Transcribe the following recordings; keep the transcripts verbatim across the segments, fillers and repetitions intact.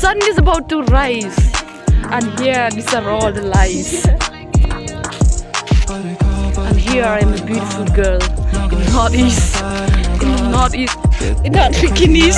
Sun is about to rise, and here these are all the lies. And here I am a beautiful girl in Northeast, in Northeast, in North bikinis.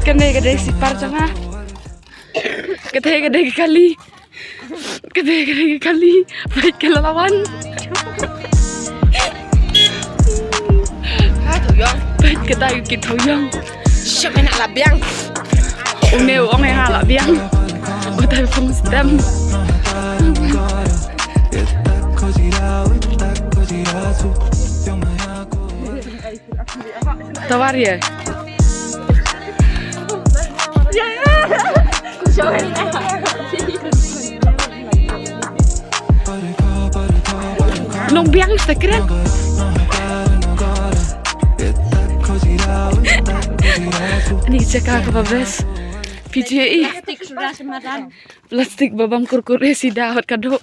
Kane ka dei sipar jong nga. Kate ka dei ka kali. Kate ka dei ka kali. Peit ka la wan. Peit kata ka kit thaw ïong. Shit, men la biang. Une u ong ïa nga la biang. Utai phong stem. Tawar ïa. Nong biang sa kren. Ni jaka kaba best. P G A E. Plastik sudah semadan. Plastik ba bam kurkure sida hot kado.